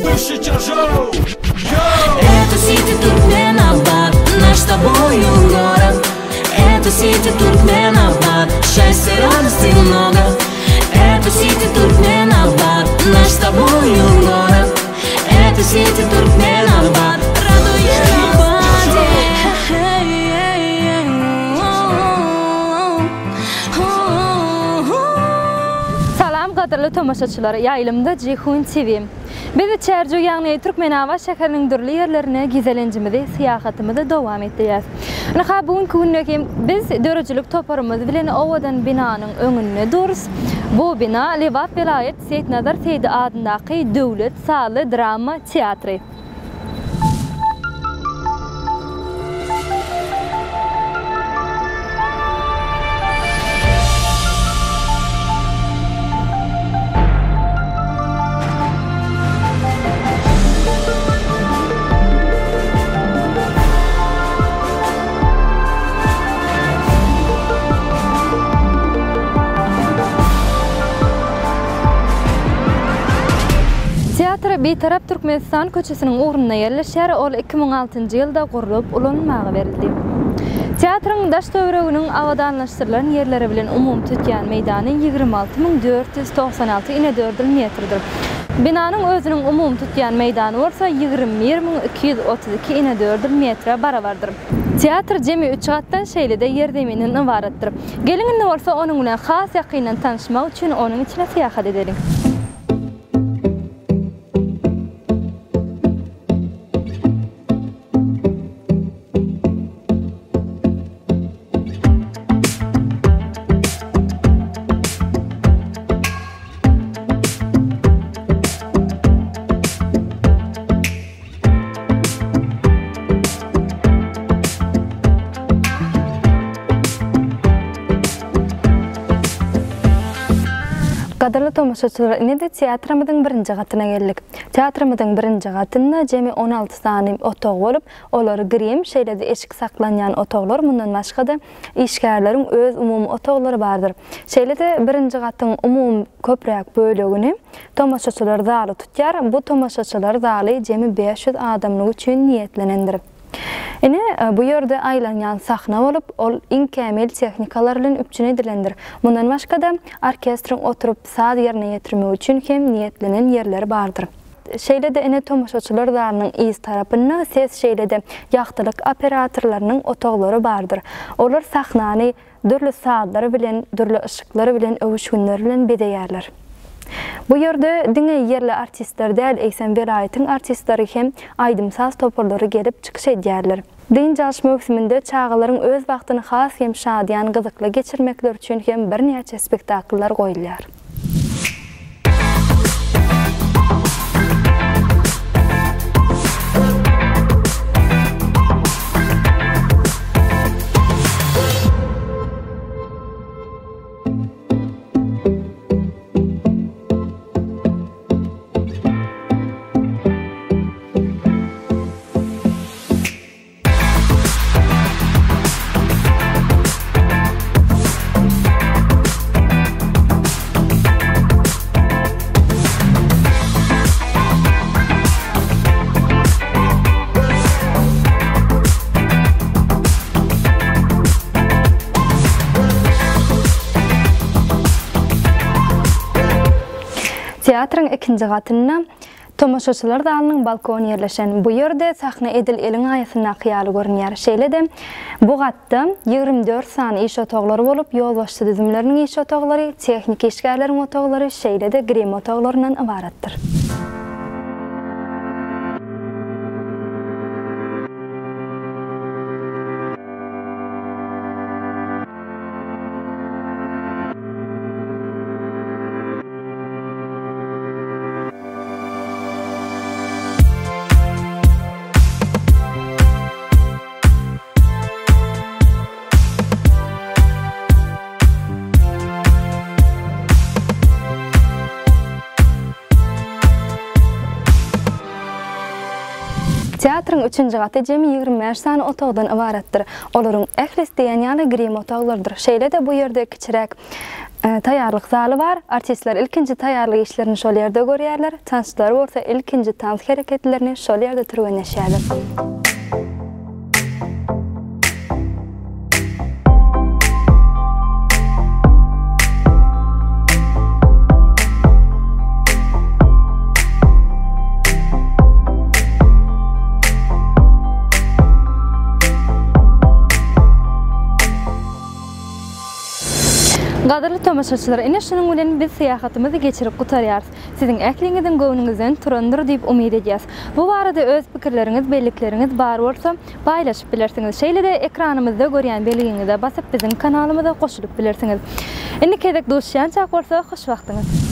Выше чаржоу Это Сити Туркменабад, наш с тобою город. Это Сити Туркменабад, счастья, радости много. Это Сити Туркменабад, наш с тобою город. Это Сити Туркменабад, радует на Salam gadyrly tomaşaçylar, ýaýlymda Jihun TV. Biz Çärjew ýagny Türkmenabat şäheriniň dürli ýerlerine gezelenjimizi, syýahatymyzy dowam etdirýäris. Ynha bu günki günde hem biz döredijilik toparymyz bilen owadan binanyň öňünde durus. Bu bina Lebap welaýat Seýitnazar Seýdi adyndaky döwlet sazly drama teatry. Teatr Bitarap Türkmenistan köçesiniň ugrunda ýerleşýär, ol 2006-njy ýylda gurlup ulanylmaga berildi. Teatryň daş-töwereginiň abadanlaşdyrylan ýerleri bilen umumy tutýan meýdany 26 496 inedördül metrdir. Binanyň özüniň umumy tutýan meýdany bolsa 21 232 inedördül metre barabardyr. Teatr jemi üç gatdan, şeýle-de ýerzeminden ybaratdyr. Geliň indi bolsa onuň bilen has ýakyndan tanyşmak üçin onuň içine syýahat edeliň. Gadyrly tomaşaçylar, ine-de teatrymyzyň birinji gatyna geldik. Teatrymyzyň birinji gatynda jemi 16 sany otag bolup, olar grim, şeýle-de eşik saklanýan otaglar, mundan başga-da, işgärleriň öz umumy otaglary bardyr. Şeýle-de birinji gatyň umumy köpräk bölegini tomaşaçylar zaly tutýar. Bu tomaşaçylar zaly jemi 500 adamlyk üçin niýetlenendir. Ine, bu ýerde aýlanýan sahna bolup, ol iň kämil tehnikalar bilen üpjün edilendir. Mundan başga-da, orkestriň oturyp saz ýerine ýetirmegi üçin hem niýetlenen ýerleri bardyr. Şeýle-de ine tomaşaçylar zalynyň yz tarapynda ses şeýle-de ýagtylyk operatorlarynyň otaglary bardyr. Olar sahnany dürli sazlar bilen, dürli yşyklar bilen, öwüşginler bilen bezeýärler. Bu ýerde diňe ýerli artistler däl, eýsem welaýatyň artistleri hem aýdym-saz toparlary gelip çykyş edýärler. Dynç alyş möwsüminde çagalaryň öz wagtyny has hem şadyýan, gyzykly geçirmekleri üçin hem birnäçe spektakllar goýulýar. Teatryň ikinji gatynda Tomaşaçylar zalynyň balkony ýerleşen. Bu ýerde sahna edil eliň aýasyndaky ýaly görünýär. Şeýle-de, bu gatda 24 sany iş otaglary bolup, ýolbaşçy düzümleriniň iş otaglary, tehniki işgärleriň otaglary, şeýle-de grim otaglaryndan ybaratdyr. Teatryň üçünji gaty jemi 25 sany otagdan ybaratdyr. Olaryň ählisi diýen ýaly grim otaglarydyr. Şeýle-de bu ýerde kiçiräk. Taýýarlyk zaly bar. Artistler ilkinji taýýarlyk işlerini şol ýerde görýärler, tansçylar bolsa ilkinji tans hereketlerini şol ýerde türgenleşýärler. Gadyrly tomaşaçylar, ine şunuň bilen biz syýahatymyzy geçirip gutarýarys. Siziň ähliňiziň göwnüňizden turandyr diýip umyt edýäs. Bu barada öz pikirleriňiz, bellikleriňiz bar bolsa, paýlaşyp bilersiňiz. Şeýle-de ekranymyzda görýän belgiňize basyp biziň kanalymyza goşulyp bilersiňiz. Indiki gezek duşýançak bolsa hoş wagtyňyz.